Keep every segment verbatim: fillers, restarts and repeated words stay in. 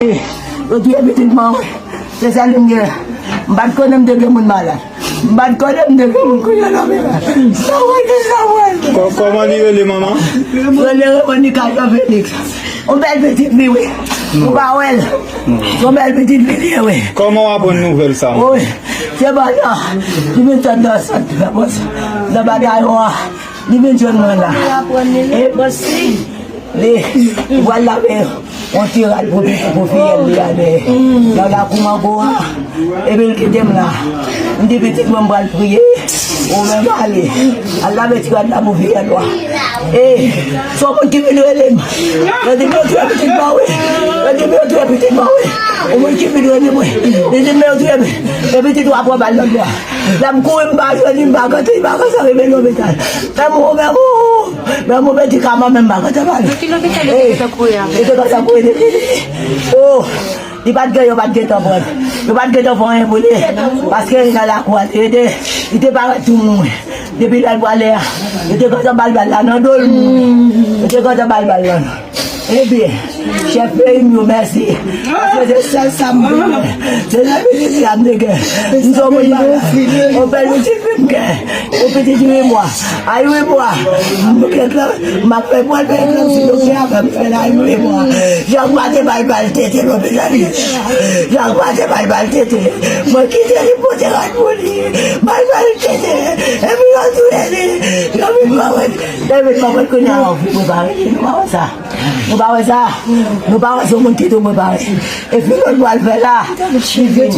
Yo touye pitit mwen, wi. Se sèl li m gen. M pa t konnen m te gen moun malad. M pa t konnen m te gen moun kounye a nan men mwen. Sa w wè, sa w wè. Kò-, kòman li rele, manman? Rele Remonika Jean Félix. Yon bèl pitit fi, wi. Ou pa wè l? Se yon bèl pitit fi li ye, wi. Kòman w aprann nouvèl sa, manman? Wi. Se pandan li vin sot nan sant, nan bagay yo a. Li vin jwenn mwen la. E li, li pral lave yon ti rad pou pitit, pou fiyèl li a dèyè. Nan lakou mango a. Epi l kite m la. M di pitit mwen, m pral priye. Ou menm ale. Al lave ti rad la pou fiyèl ou a. E, se yon moun ki vin rele m. Yo di m yo touye pitit mwen, wi. Yo di m yo touye pitit mwen, wi. Yon moun ki vin rele mwen. Li di m yo touye, e pitit ou a pran bal nan bwa. Lè m kouri, m pa jwenn li, m pa kontan, m pa kontan rive lopital. Mèm ou, mèm ou, mèm ou medikaman, menm pa kontan ba li. Nan ki lopital yo te gentan kouri avè l? Yo te gentan kouri depi li. O, li pa t gen, yo pa t gentan pran l. Yo pa t gentan fè anyen pou li. Paske li nan lakou a, li te, li te parèt tou mouri. Depi lè l prale a, yo te gentan ba l bal la nan do l mouri. Yo te gentan ba l bal la nan Ebyen, chèf peyi m yo, mèsi. Paske se sèl sa m te gen. Se nan mizik la m te gen. M se yon moun malad. Yon bèl pitit fi m gen. Yon pitit uit mwa. A uit mwa. M gen klan, m ap fè pral fè klan si doktè a fè m fè l a uit mwa. Jan m pa te bay bal tete lopital. Jan m pa te bay bal tete. Mwen kite li pote rad pou li. Bay bal tete. Epi yo touye li. Yo vin pran mwen. Yo vin pran mwen kounye a, yo fin prepare li. Nou pa wè sa. Nou pa wè sa. Nou pa wè se yon moun ki tou prepare. E fini l pral fè la. Li fini.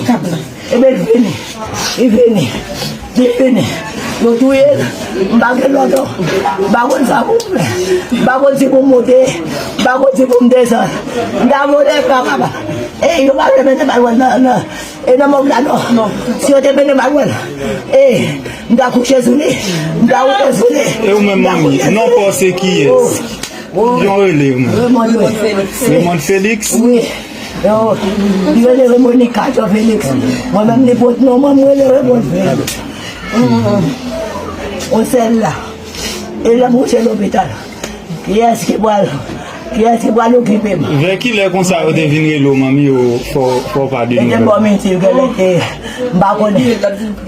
Ebyen, li fini. Li fini. Li fini. Yo touye l. M pa gen lòt. M pa konn sa pou m fè. M pa konn si pou m monte. M pa konn si pou m desann. M ta monte, m pa kapab. E yo pa vle mete bal nan, nan, e nan mòg la, non. Si yo te mete bal, e m ta kouche sou li. M ta woule sou li. E ou menm, manmi, non pa w se kiyès? Jan w rele ou menm? Raymond, wi. Raymond Félix? Wi. Yo, li rele Remonika Jean Félix. Mwen menm, nenpòt non, mwen, mwen rele Raymond Félix. Yon sèl la. E lè m kouche lopital, kiyès ki pral, kiyès ki pral okipe m? Vè kilè konsa yo te vin rele w, manmi, yo fè w, fè w pa de nouvèl? E te bò midi, genlè te, m pa konnen.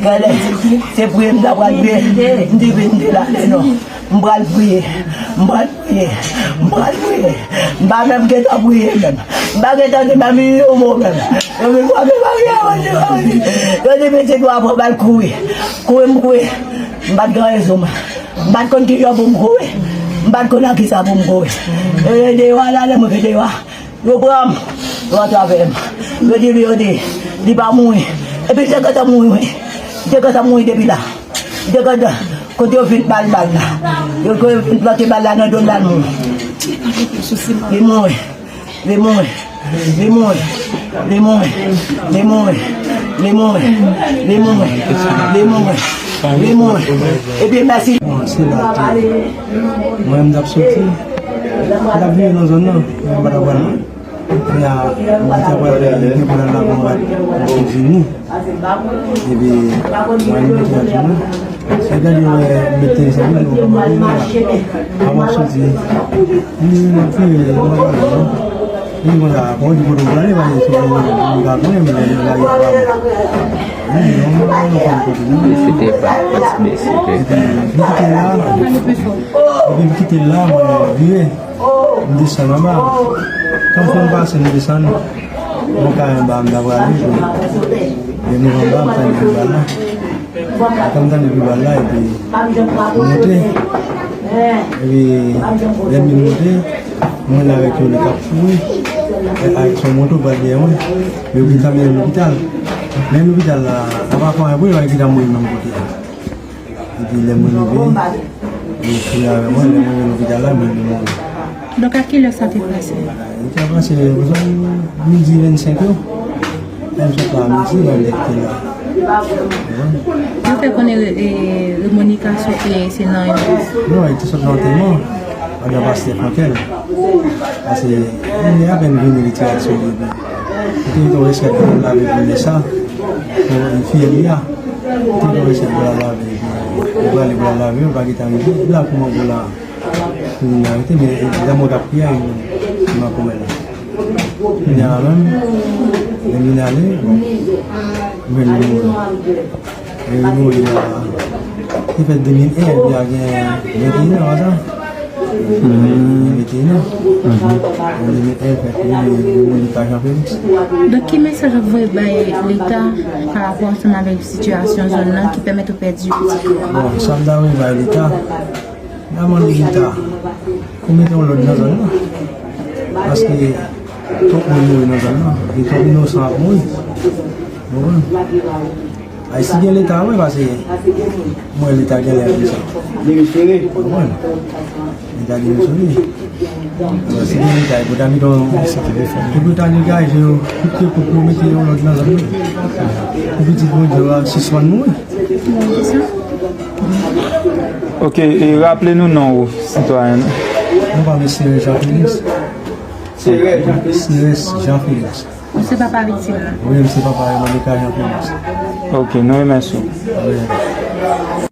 Genlè, se priye m ta pral priye. M di, m di la, non. M pral priye. M pral priye. M pral priye. M pa menm gentan priye menm. M pa gentan di menm yon mo menm. Yo vin frape bagay a, yo di, yo di, yo di pitit ou a pran bal, kouri. Kouri, m kouri. M pa t gen rezon. M pa t konn ki jan pou m kouri. M pa t konn nan kisa pou m kouri. E deyò a la, lè mwen rive deyò a, yo pran m, yo antrave m. Yo di, yo di, li pa mouri. Epi li te gentan mouri, wi. Li te gentan mouri depi la. Li te gentan, kote yo fin ba l bal la. Yo, kote yo fin plante bal la nan do l la, l mouri. Li mouri. Li mouri. Li mouri. Li mouri. Li mouri. Li mouri. Ebyen, mèsi. Bon, se la ke mwen, m t ap soti. M t ap vini nan zòn nan, men m pa t ap pral lwen. Kounye a, m te pral gen pou l al lagon bat pou vini. Epi, mwen, m te al jwenn. Sa gade, wè, m mete sa, mwen, mwen, mwen, mwen, mwen soti. Li, li, li, li, li, li, li, konsa, kon di kote w prale, pa gen sou moun, moun pa konnen, men li la, li pa. Wi, non, non, non, non, kote nou. Li se te pa, pa ti mesye, te. Epi, li kite la, epi li kite la, mwen vire. M desann anba. Kan m fè m pase, m desann. Mwen kay anba, m ta prale. Lè m rive anba, m tande bri bal la. Kan m tande bri bal la, epi m monte. Epi lè m vin monte, mwen la avèk yon nèg k ap kouri. Avèk son moto pral dèyè mwen. Yo gentan mennen m lopital. Men lopital la, apa fè anyen pou yo, yo gentan mouri menm kote a. Epi lè mwen rive, yo kouri avè mwen, lè mwen rive lopital la, mwen vin mouri. Donk, a kilè sa te pase? Li te pase, ozon midi vennsenk yo. Lè m sot la a midi, mwen te kite la. Yo fè konnen, e, Remonika sot, e, se nan yon... Non, li te sot nan antèman, pandan pastè Frankel. Paske, li apèn vini, li te al sou li. Li te mete yon reskèt pou l lave pou lè sa, pou fiyèl li a. Li te mete yon reskèt pou l al lave, epi li prale pou l al lave, yo pa gentan rive. Epi la, kouman pou la, pou vin arete, men, e, zanmi w k ap kriye a, li nan kòmè la. Kounye a la menm, lè m vin ale, bon, mwen li mouri. Lè li mouri a, li fèt de mil en, li a gen venteyen an, pa sa? Gen venteyen an. An de mil en, fèt li, li mouri pa Jean Félix. Donk, ki mesaj w ap voye bay Leta pa rapò ansanm avèk sitiyasyon zòn nan ki pèmèt ou pèdi pitit ou a? Bon, sa m ta voye bay Leta, m ta mande Leta pou mete yon lòd nan zòn nan. Paske twòp moun mouri nan zòn nan. E twòp inosan ap mouri. Ou konprann? Ay, si gen Leta, wi, paske m wè Leta genlè ap di sa. Demisyone. Ou konprann? Leta demisyone. Alò, si gen Leta, e pou ta mete yon, e pou ta degaje yo, kout ke kout pou mete yon lòd nan zòn nan. Pou pitit Bondye a sispann mouri. Ok, e raple nou non ou, sitwayen. Non pa m se Jean Félix. Sires Jean Félix. Ou se papa viktim nan? Wi, m se papa Monica Jean Félix. Ok, nou remèsye w. Wi.